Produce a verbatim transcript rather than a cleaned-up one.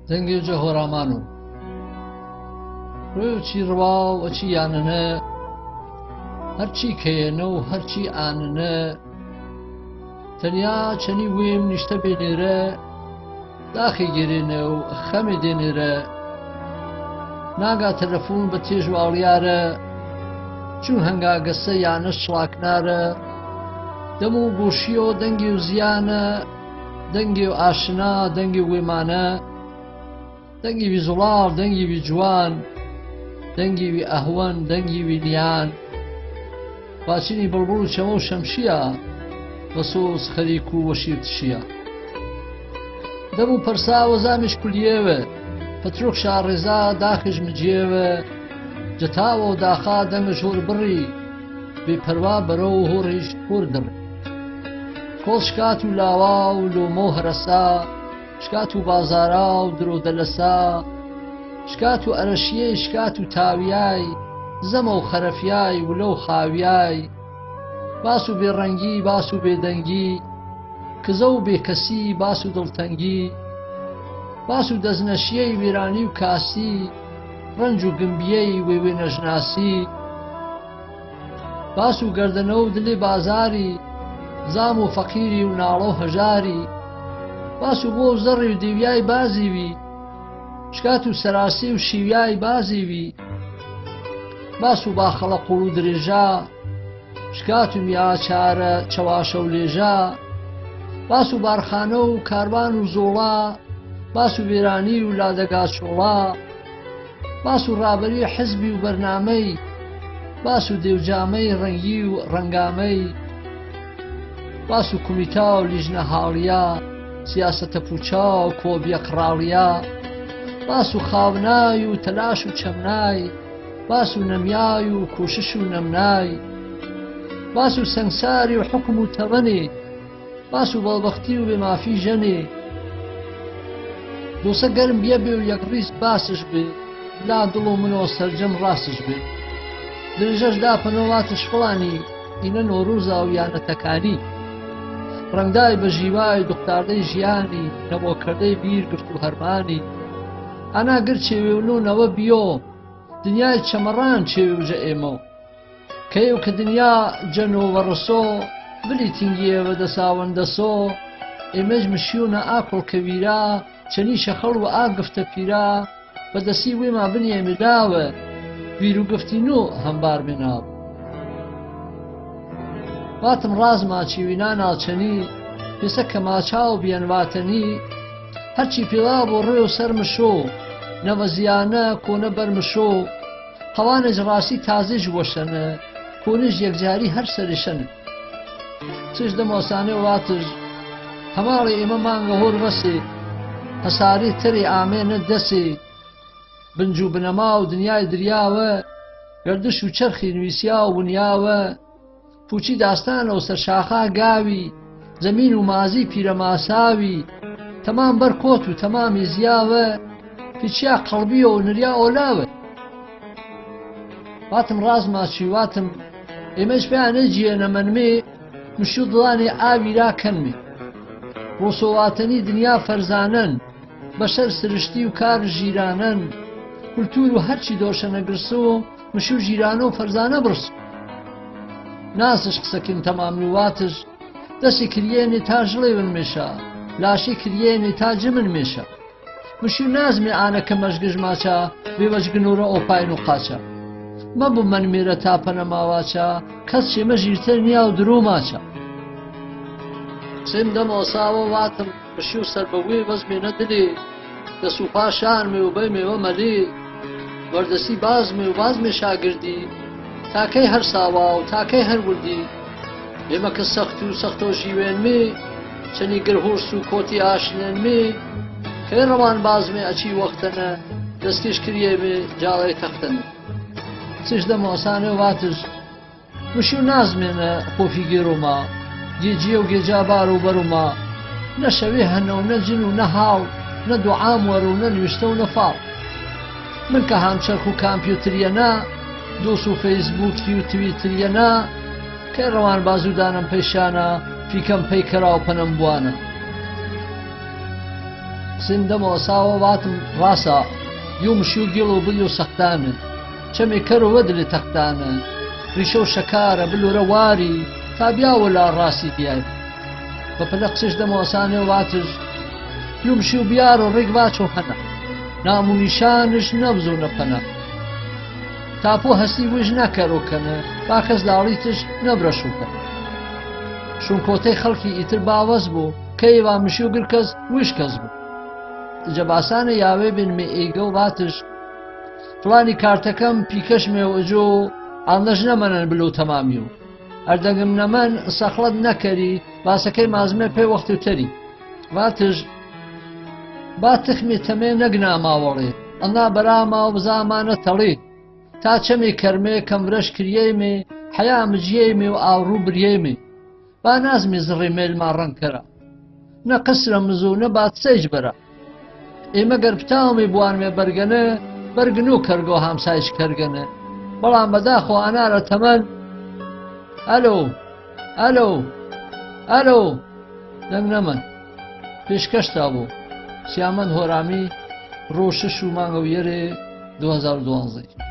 Dengeu Jehoramanu. Reu chi rawau a chi anana, har chi keyeno, har chi anana. Tania chani wim nishta benera, daxe gereno, xame denera. Naga telefon bateju aliara, chun hanga gasa yana shlaknara. Damu bushio dengeu ziana, dengeu ashna, dengeu wimana. Dangi wi zulal, dangi wi juwan, dangi wi ahwan, dangi wi niyan. Wachini bulbulu chamo shamshiya, wasus khariku washir tishiya. Dabu parsa wa zamish kuliyewe, patruk sha reza dakhish mijiyewe, jatawo dakha dangish hur bri, bi parwa baro hurish hur dir. Kol shkatu lawa u lumo harasa, Shkatu bazarau duro dalasa. Shkatu arashiyai, shkatu tawiyai. Zamau kharafiyai, wulau khawiyai. Basu be rangi, basu be dangi. Kazau be kasi, basu daltangi. Basu daznashiyai, wiraniu kasi. Ranju gimbiyai, wewe najnasi. Basu gardanou dili bazari, zamu fakiri u nalo hajari. Basu bo zari u diwiyai baziwi. Shkatu sarasi u shiwiyai baziwi. Basu ba khalaqulu dirija. Shkatu mia chara chawasha u leja. Basu barkhanou karwanu zola. Basu wirani u ladaga chola. Basu rabari hizbi u barnamai. Basu deujamai rangi u rangamai. Basu kumita u lijna haliya. Siyasata pucha u kobiya kraliya. Basu khawnai u talashu chamnai. Basu namyai u kushishu namnai. Basu sangsari u hukumu tawani. Basu balbakti u be mafi jani. Dosa garm biya be u yagris basish be. La dulu muno sarjam rasish be. Dirjaj da pano watish falani. Ina noruza u yana takani. Rangdai bajiwai duktardai jiani. Namo kardai bir giftu harmani. Ana gir chewe u nu nawa biyo. Dinyai chamaran chewe u ja emo. Kayuka dinya jano waraso, vili tingiye wa dasa wandaso, emej mishiuna akol kawira, chani shakhal wa agafta pira, wa dasi wima bini emidawa, wiru gaftinu hambar minawa. Watam razma chi winana chani, pisa kama chao biyan watani, hachi pilabo reo sarmisho, nawa ziyana kona barmisho, Qawanij rasi tazij washana, kunij yakjari har sarishana. Sij da mosane watij, hamali ima manga hur vasi, hasari tari ame na dasi, binju binamau dinyai diryawa, gardish u charkhi nwisyawa wunyawa, Puchi dastan o sarshakha gawi, zamin u mazi pira masawi, tamam barkot u tamam izyawa, pichya qalbi o nirya olawa. Watam razma chi watam, emej pe ane jiye na manmi, mishu dlani awi ra kanmi. Roso watani dinya farzanan, Bashar sirishti u kar jiranan, kulturu harchi doshana girsu, mishu jirano farzana birsu. Nasish qsakin tamam nu watish, dasi kiryeni ta jlewen mesha, lashi kiryeni ta jimin mesha. Mishu nazmi ana kamajgij macha, bewajgnura opainu qacha. Mabu manmira ta panama wacha, kas che majirter niya u duru macha. Sim damo sawa watam. Mishu sarbawi wazmi nadili, da supa shan mi u bay mi wa mali, wardasi baz mi u baz mi shagirdi, ta kay har sawa u ta kay har wuldi. Ima ka sakhtu sakhto jiwen mi, chani girhur su koti ashnen mi, kay rawan baz mi achi waqtana, dastish kiriye mi jalay takhtana. Sijda mu'sane watish, Mishu nazmena khofi geroma, gejiyo geja baro baroma, na shawe hano, na jinu, na hao, na du'a mwaro, na nishto, na fao. Min ka ham charkhu computer yana, dosu Facebook, you Twitter yana, kay rawan bazu danam peshana, fikam pay karao panam buana. Sindamo sawo watam rasa, yum shu gilo bilo saktana, chame karo wadle taktana, risho shakara bilo rawari, tabia wala rasi diai. Papalaksis damo asane watis, yum shu biaro rig wacho hana, namu nishanish nabzo napana. Tapu hasi wij nakaro kana, bakas dalitish nabrashu kana. Shun kote khalki itir bawazbu, kei wa mishu girkas wishkasbu. Jabasane yawe bin me ego watis, flani kartakam pikash me ujo, alnajna manan bilo tamamiu. Ardangam naman sakhlad nakari, wasake mazme pe waqtu tari. Watis, batix me tame nagna mawale, ana barama wa zamana tali. Ta chame karme kamrash kriyeme, haya mjiyeme wa awru briyeme. Ba nazmi zrimel ma rankara. Na qasra mzu na bat sej bara. E magar btaumi buan me bargana, bargnu kargo hamsaish kargana. Bala madaxo anara taman. Alo, alo, alo. Dang naman. Peshkash tabu. Siaman Horami, Rosh Shumang Uyere, du hazar duanzeh.